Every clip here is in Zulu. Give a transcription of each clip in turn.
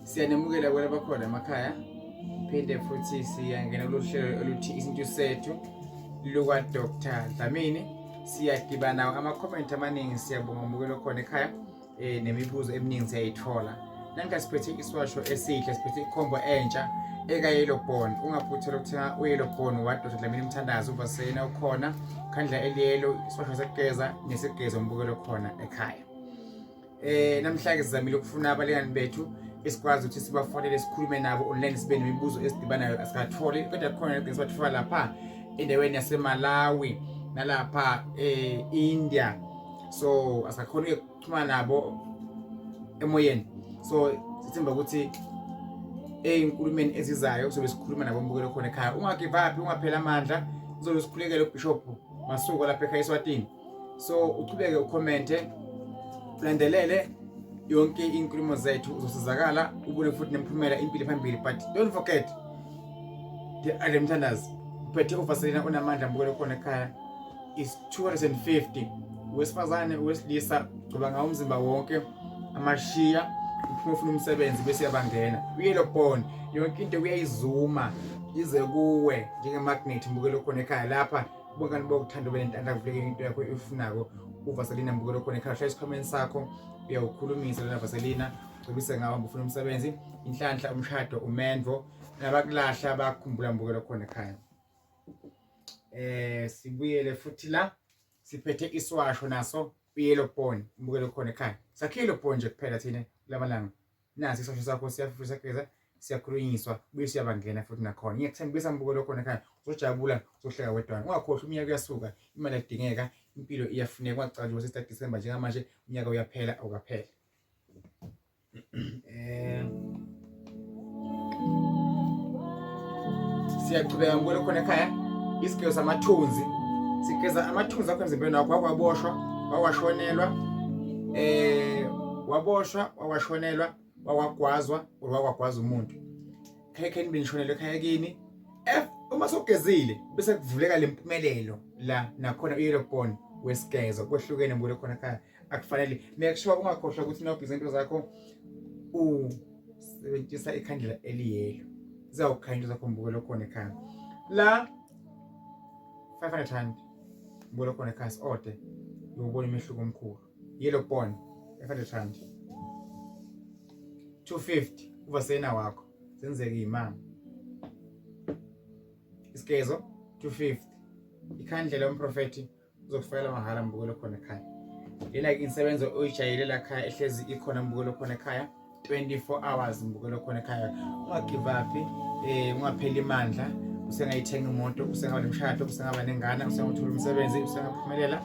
Siyanemukela kwela bakhona emakhaya. Phinde futhi siyangena kulolu hlelo oluthi isintu sethu luka Dr Dlamini. Siyadibana ama comment amaningi, siyabonga umukelo khona ekhaya. Nemibuzo eminingi siyayithola. Nanka siphethe isiwasho esihle, siphethe ikhombo entsha eka Yellow Bone. Ungaphuthelwa ukuthenga u-Yellow Bone wa Dr Dlamini Mthandazo, uvasena ukhona khandla eliyelo, isiwasho sekugeza nesigeza umbukelo khona ekhaya. Namhlanje sizamile ukufuna abalingani bethu esikwazi ukuthi sibafonele, sikhulume nabo online, sibe nemibuzo esidibanayo, asikatholi kodwa khona esibathola lapha endaweni yaseMalawi nalapha e-India, so asakhona ukuxhumana nabo emoyeni. So sithemba ukuthi ey'nkulumeni ezizayo sobe sikhuluma nabo mbukelo khona ekhaya. Ungagive up, ungaphela amandla, uzobe sikhulekele uBishop Masuko lapha ekhaya eSwatini. So uchubeke ukhomente, ulandelele yonke inkulumo zethu, uzosizakala, ubone futhi nemiphumela, impilo phambili. But don't forget the ale mthandazi uphethe uvaselina onamandla mbukelo khona ekhaya is 250. Wesifazane, wesilisa, gcoba ngawo umzimba wonke, amashiya, uphuma ufuna umsebenzi bese yabangena uyelo bond, yonke into uyayizuma ize kuwe njenge-magnet mbukelo khona ekhaya. Lapha bongani bokuthanda ube nenhlanhla, kuvuleke into yakho eyifunako. Uvaselina mbukelo khona ekhaya, hlala esikhwameni sakho, uyawukhulumisa lona vaselina, ugcobise ngawo, ufuna umsebenzi, inhlanhla, umshado, umendvo, nabakulahla bakukhumbula mbukelo khona ekhaya. Sibuyele futhi la siphethe iswasho naso uyellow bone mbukelo khona ekhaya. Sakhe yellow bone nje kuphela thina kulamalanga. Nasi iswasho sakho, siyafisa sageza, siyakhulunyiswa, buye siyabangena futhi nakhona. Ngiyakuthembisa mbukelo khona ekhaya, uzojabula, uzohleka wedwana. Ungakhohlwa, iminyaka uyasuka, imali ayidingeka, impilo iyafuneka. Ungacali nje sesita December njengamanje, unyaka uyaphela awukapheli. Siyaqhubeka ngibona khona ekhaya isigezo samathunzi, sigeza amathunzi akho emzimbeni wakho. Wakwaboshwa, wakwashonelwa, waboshwa, wakwashonelwa, wakwagwazwa or wakwagwaza umuntu khaya kheni, benishonelwe ekhaya kini. F uma sogezile bese kuvuleka lempumelelo la nakhona uyellow bone wesigezo kwehlukene mbule khona ekhaya. Akufanele, make sure ungakhohlwa ukuthi nawugeza into zakho usebenzisa ikhandlela eliyelo, zizawukhanya into zakho mbukelo khona ekhaya. La 500 rand mbukelo khona ekhaya, si-ode uyobona umehluko omkhulu. Yellow bone 500 rand, 250 uvasena wakho, zenzeke imali. Isigezo 250, ikhandlela umprofethi uzokufakela mahhala mbukelo khona ekhaya. Lena-ke insebenzo oyijayele la khaya, ehlezi ikhona mbukelo khona ekhaya 24 hours mbukelo khona ekhaya. Ungagive up, ungapheli imandla. Usengayithenga imoto, usengaba nemshado, usengaba nengane, usengathola umsebenzi, usengaphumelela,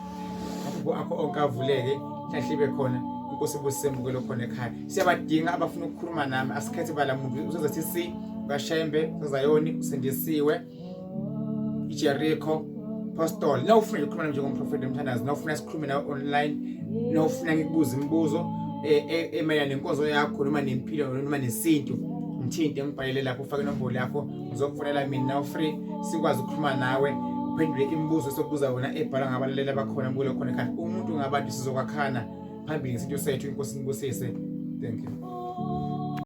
amaphupho akho onke avuleke, inhlanhla ibe khona. Inkosi ibusise mbukelo khona ekhaya. Siyabadinga abafuna ukukhuluma nami, asikhethe bala muntu uzozathi si kaShembe, uSazayoni, usindisiwe, iJericho Postol. Nawufuna nje ukukhuluma njengomprofeti nomthandazi, nawufuna sikhulume nawe online, nawufuna ngikubuze imibuzo emayelana nenkonzo yakho noma nempilo noma nesintu, ngithinte, ngibhalele lapho, ufake inombolo yakho, ngizokufonela mina naw free, sikwazi ukukhuluma nawe, uphendule imibuzo esokubuza yona ebhalwa ngabalaleli abakhona mbukelo khona ekhaya. Umuntu ngabantu, sizokwakhana phambili ngesintu sethu. Inkosi nibusise. Thank you.